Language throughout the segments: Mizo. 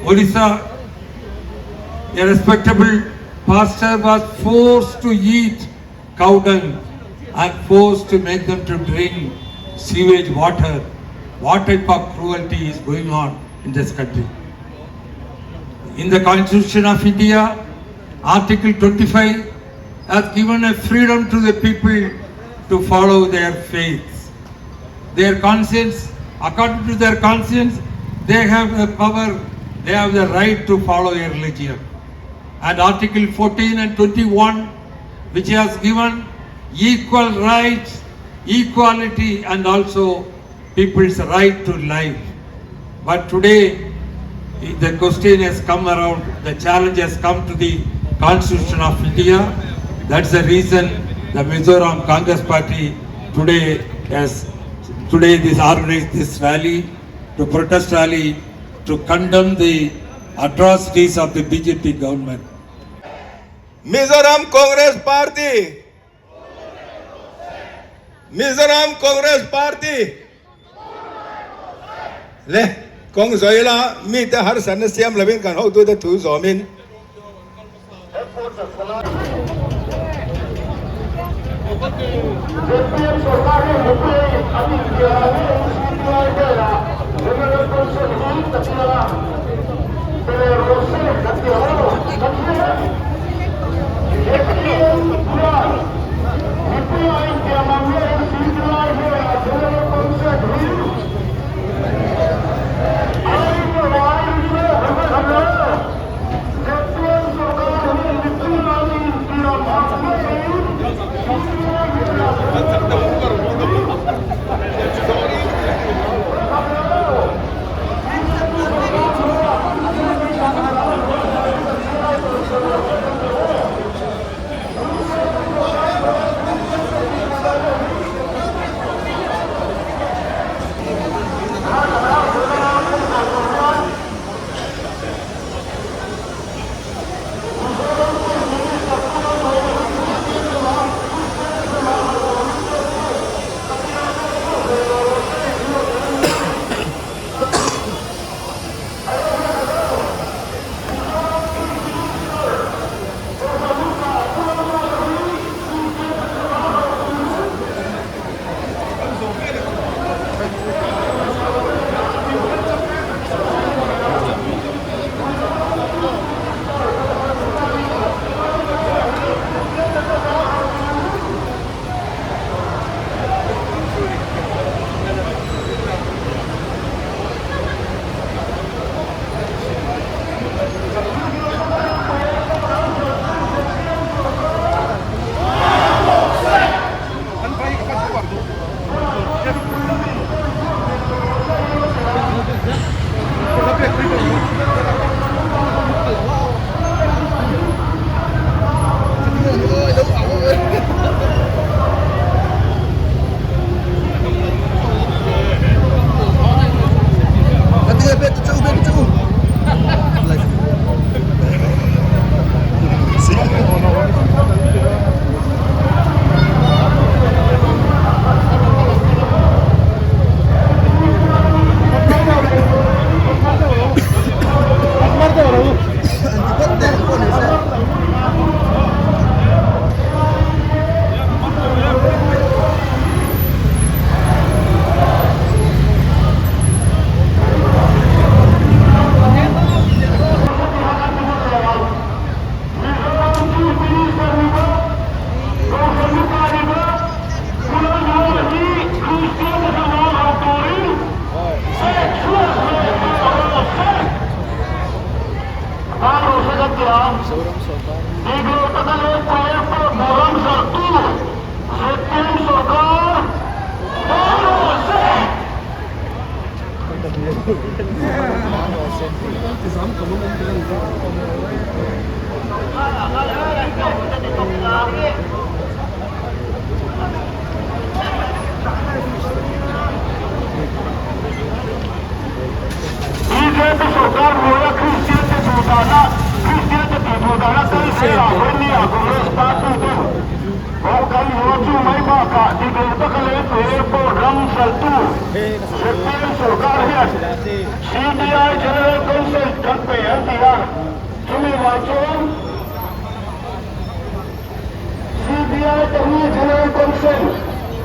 Orissa, a respectable pastor was forced to eat cow dung and forced to make them to drink sewage water. What type of cruelty is going on in this country? In the Constitution of India, Article 25 has given a freedom to the people to follow their faiths. Their conscience, according to their conscience, they have the power, they have the right to follow their religion. And Article 14 and 21, which has given equal rights, equality, and also people's right to life. But today, the question has come around, the challenge has come to the Constitution of India. That's the reason the Mizoram Congress Party today has today this organized this rally to protest rally to condemn the atrocities of the BJP government. Mizoram Congress Party. Mizoram Congress Party. Le kawng zawi la mite harsatna siam lovin kan hotute thu zawmin.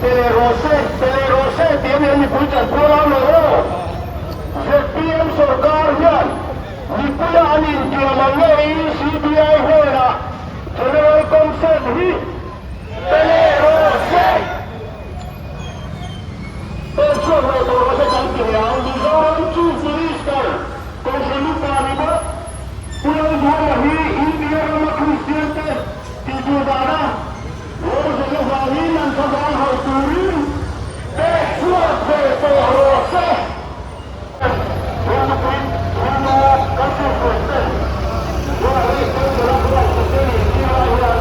Pe leh rawh se, pe leh rawh se tih a nia mipui chanpual au lo aw. ZPM sorkar hian mipuia an intiam ang ngeiin CBI hnenah General Consent hi pe leh rawh se. Pen chhuak leh tawh rawh se kan ti leh ang. Mizoram Chief Minister Kohhran Upa ni bawk Pu Lalduhoma hi India rama Kristian te tihtur dana Rorzel avangin an thlavang hauh turin pek chhuak ve tawh rawh se. Rilnupui rilnu kan chief president Hillary Clinton-a buai Pathian intir lai hian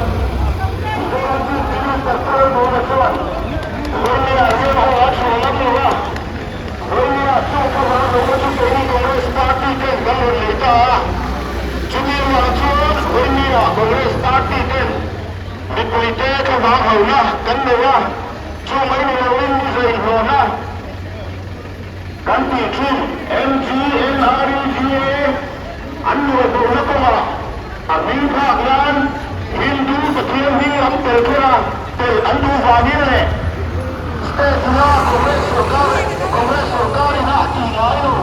Mizoram Chief Minister Pu Lalduhoma chuan Vawinia hian haw a chhuah ngam lo a, Vawinia chung thlavang lohna chu keini Congress Party ten kan rawn nei ta a, chumi ruang chuan Vawinia Congress Party ten Mipuite thlavang hauna kan nei a, chu mai ni loin ni zai hlawhna kan tih thin. MGNREGA an luahduhna kawngah a hming thlak nan Hindu Pathian hming lam tel kher a telh an duh vangin leh State ina Congress sorkar Congress sorkar ina a tih ngai lo.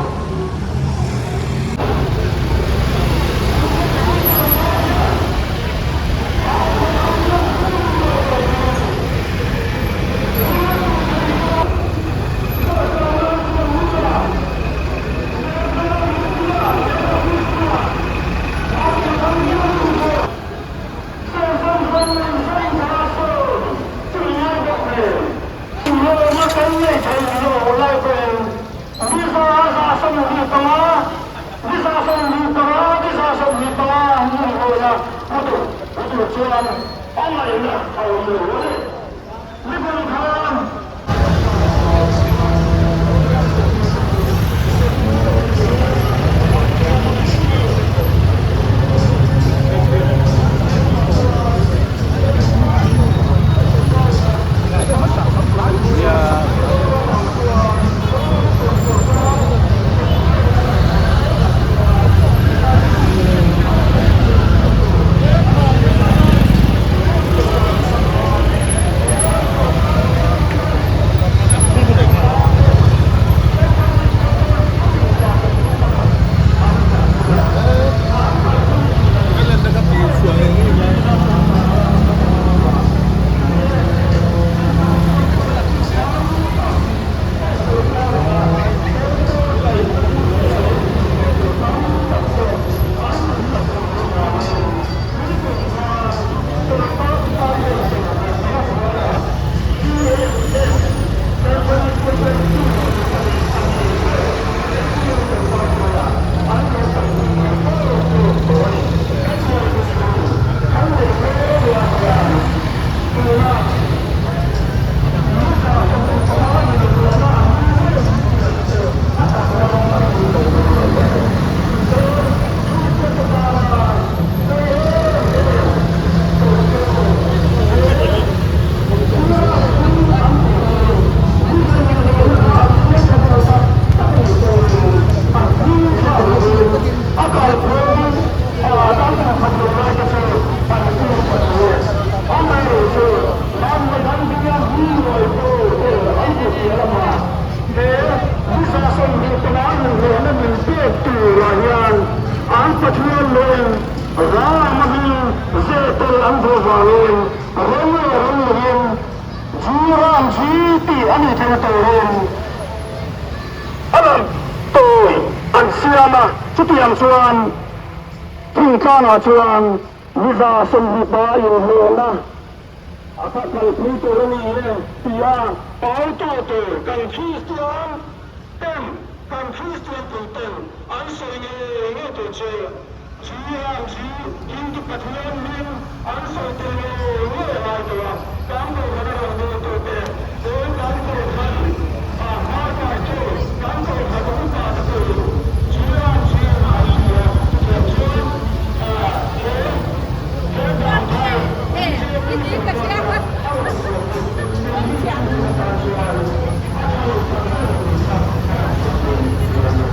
Thingtlangah chuan Miza 25 inhlawhna a kha kalpui tur a ni e tia pautu tur kan Kristian ten, kan Kristian pui ten an sawi ngei ngei tur chu GRG Hindu Pathian hming an sawi tel ngei ngei a ngai tawh a, kan kohhran a rawn dil tute pawn kan kohhran a hmakai tu kan kohhran upa te pawhin GRG an ti a, chutiang chuan he he dan thar BJP sorkar a rawn siam hi keini mipui tan chuan a tha lo tak zet a ni kha ka han sawi ve duh a ni.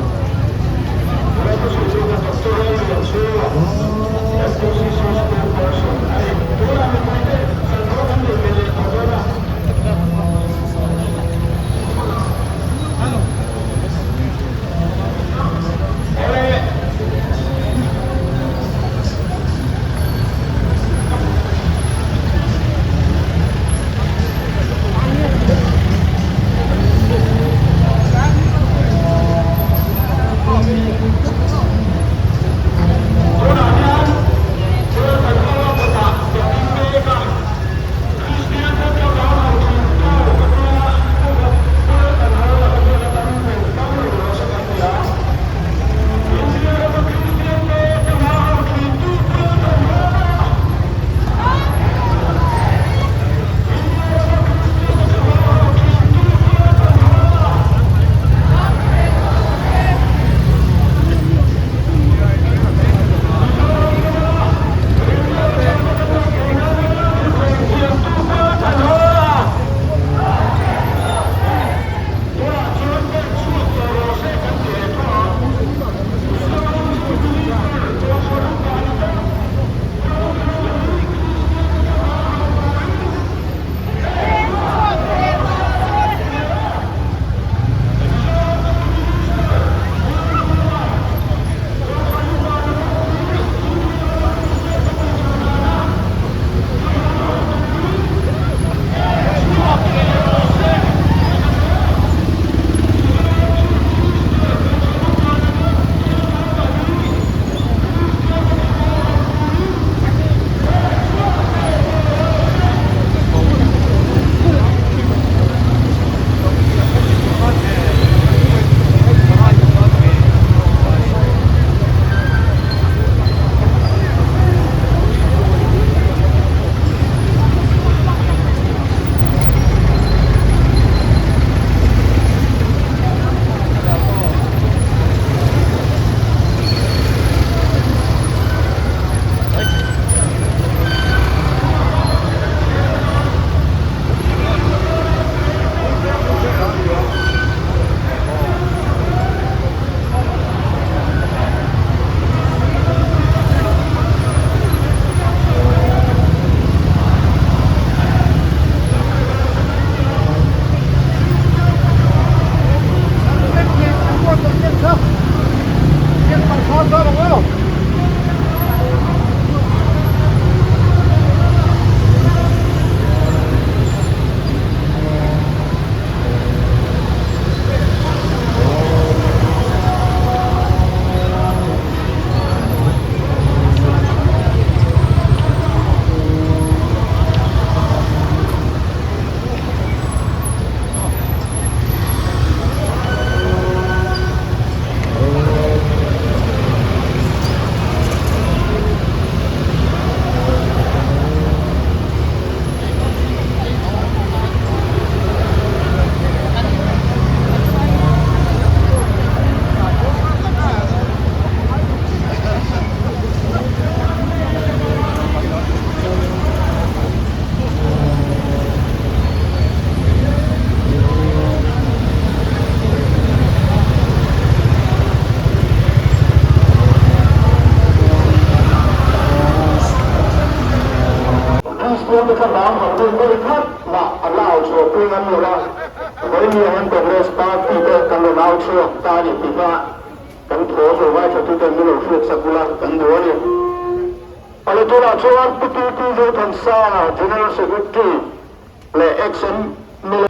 Kristian te thlavang hauh deuh vawi khat mah an la au chhuah pui ngam lo a, vawinia hian Congress party te kan rawn au chhuak ta a ni tih kha kan thaw zo ngaithlatute min lo hriatsak ula kan duh a ni. Paletunah chuan Pu TT Zothansanga, General Secretary leh Ex-MLA,